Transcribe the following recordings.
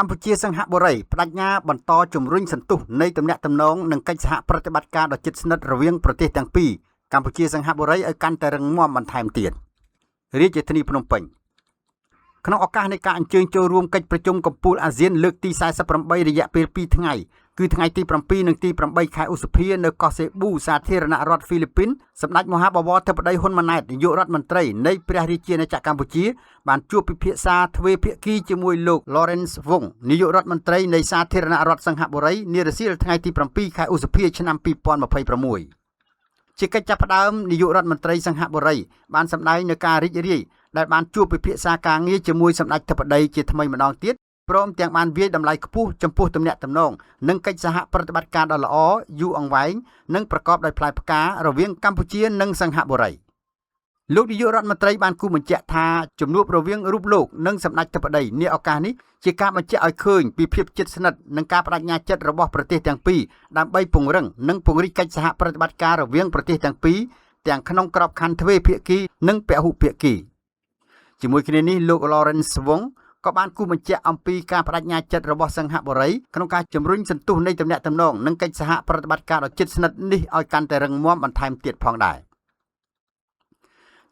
កម្ពុជាសិង្ហបុរីបដិញ្ញាបន្តជំរុញសន្ទុះនៃទំនាក់ទំនងនិងកិច្ចសហប្រតិបត្តិការដ៏ជិតស្និទ្ធរវាងប្រទេសទាំងពីរកម្ពុជាសិង្ហបុរីឲ្យកាន់តែរឹងមាំបន្ថែមទៀតរាជធានីភ្នំពេញក្នុងឱកាសនៃការអញ្ជើញចូលរួមកិច្ចប្រជុំកំពូលអាស៊ានលើកទី48រយៈពេល2ថ្ងៃគឺថ្ងៃទី7និងទី8ខែឧសភានៅកោះសេប៊ូសាធារណរដ្ឋហ្វីលីពីនសម្ដេចមហាបវរធិបតីហ៊ុនម៉ាណែតនាយករដ្ឋមន្ត្រីនៃព្រះរាជាណាចក្រកម្ពុជាបានជួបពិភាក្សាទ្វេភាគីជាមួយលោក Lawrence Wong នាយករដ្ឋមន្ត្រីនៃសាធារណរដ្ឋសិង្ហបុរីនារសៀលថ្ងៃទី7ខែឧសភាឆ្នាំ2026ជាកិច្ចចាប់ផ្ដើមនាយករដ្ឋមន្ត្រីសិង្ហបុរីបានសម្ដែងនៅការរីករាយដែលបានជួបពិភាក្សាការងារជាមួយសម្ដេចធិបតីជាថ្មីម្ដងទៀតព្រមទាំងបានវាយតម្លៃខ្ពស់ចំពោះទំនាក់ទំនងនិងកិច្ចសហប្រតិបត្តិការដ៏ល្អយូរអង្វែងនិងប្រកបដោយផ្លែផ្ការវាងកម្ពុជានិងសិង្ហបុរីលោកនាយករដ្ឋមន្ត្រីបានគូសបញ្ជាក់ថាជំនួបរវាងរូបលោកនិងសម្ដេចធិបតីនាឱកាសនេះជាការបញ្ជាក់ឲ្យឃើញពីភាពជិតស្និទ្ធនិងការបដិញ្ញាចិត្តរបស់ប្រទេសទាំងពីរដើម្បីពង្រឹងនិងពង្រីកកិច្ចសហប្រតិបត្តិការរវាងប្រទេសទាំងពីរទាំងក្នុងក្របខ័ណ្ឌទ្វេភាគីនិងពហុភាគីជាមួយគ្នានេះលោក Lawrence Wong ក៏បានគូសបញ្ជាក់អំពីការបដិញ្ញាចិត្តរបស់សិង្ហបុរីក្នុងការជំរុញសន្ទុះនៃទំនាក់ទំនងនិងកិច្ចសហប្រតិបត្តិការដ៏ជិតស្និទ្ធនេះឲ្យកាន់តែរឹងមាំបន្ថែមទៀតផងដែរ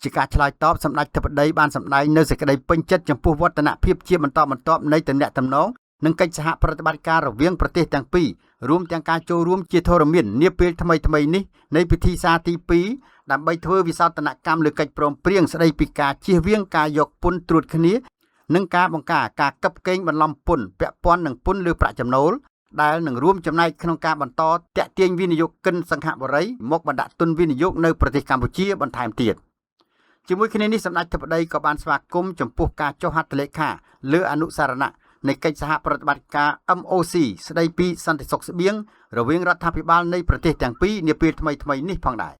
ជាការឆ្លើយតបសម្ដេចធិបតីបានសម្ដែងនៅសេចក្តីពេញចិត្តចំពោះវឌ្ឍនភាពជាបន្តបន្ទាប់នៃទំនាក់ទំនងនិងកិច្ចសហប្រតិបត្តិការរវាងប្រទេសទាំងពីររួមទាំងការចូលរួមជាធរមាននាពេលថ្មីៗនេះនៃពិធីសារទី2ដើម្បីធ្វើវិសោធនកម្មលើកិច្ចព្រមព្រៀងស្តីពីការជៀសវាងការយកពន្ធត្រួតគ្នានិងការបង្ការការកឹបកេងបន្លំពន្ធពាក់ព័ន្ធនឹងពន្ធលើប្រាក់ចំណូលដែលនឹងរួមចំណែកក្នុងការបន្តទាក់ទាញវិនិយោគិនសិង្ហបុរីមកបណ្ដាក់ទុនវិនិយោគនៅប្រទេសកម្ពុជាបន្ថែមទៀតជាមួយគ្នានេះសម្ដេចធិបតីក៏បានស្វាគមន៍ចំពោះការចុះហត្ថលេខាលើអនុសារណៈនៃកិច្ចសហប្រតិបត្តិការ MOC ស្ដីពីសន្តិសុខស្បៀងរវាងរដ្ឋាភិបាលនៃប្រទេសទាំងពីរនាពេលថ្មីៗនេះផងដែរ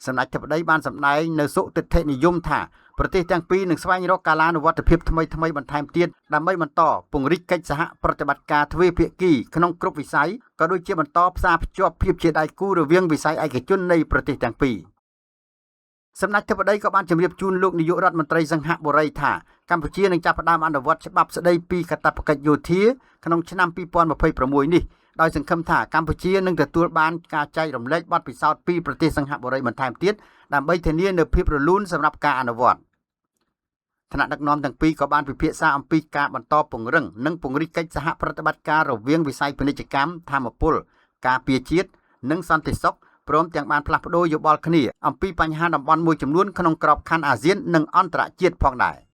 សម្ដេចធិបតីបានសម្ដែងនៅសុទិដ្ឋិនិយមថាប្រទេសទាំងពីរនឹងស្វែងរកកាលានុវត្តភាពថ្មីៗបន្ថែមទៀតដើម្បីបន្តពង្រីកកិច្ចសហប្រតិបត្តិការទ្វេភាគីក្នុងគ្រប់វិស័យក៏ដូចជាបន្តផ្សារភ្ជាប់ភាពជាដៃគូរវាងវិស័យឯកជននៃប្រទេសទាំងពីរសម្ដេចធិបតីក៏បានជម្រាបជូនលោកនាយករដ្ឋមន្ត្រីសិង្ហបុរីថាកម្ពុជានឹងចាប់ផ្ដើមអនុវត្តច្បាប់ស្តីពីកាតព្វកិច្ចយោធាក្នុងឆ្នាំ2026នេះដោយសង្ឃឹមថាកម្ពុជានឹងទទួលបានការចែករំលែកបទពិសោធន៍ពីប្រទេសសិង្ហបុរីបន្ថែមទៀតដើម្បីធានានូវភាពរលូនសម្រាប់ការអនុវត្តថ្នាក់ដឹកនាំទាំងពីរក៏បានពិភាក្សាអំពីការបន្តពង្រឹងនិងពង្រីកកិច្ចសហប្រតិបត្តិការរវាងវិស័យពាណិជ្ជកម្មធម្មពលការពារជាតិនិងសន្តិសុខព្រមទាំងបានផ្លាស់ប្ដូរយោបល់គ្នាអំពីបញ្ហាតំបន់មួយចំនួនក្នុងក្របខ័ណ្ឌអាស៊ាននិងអន្តរជាតិផងដែរ។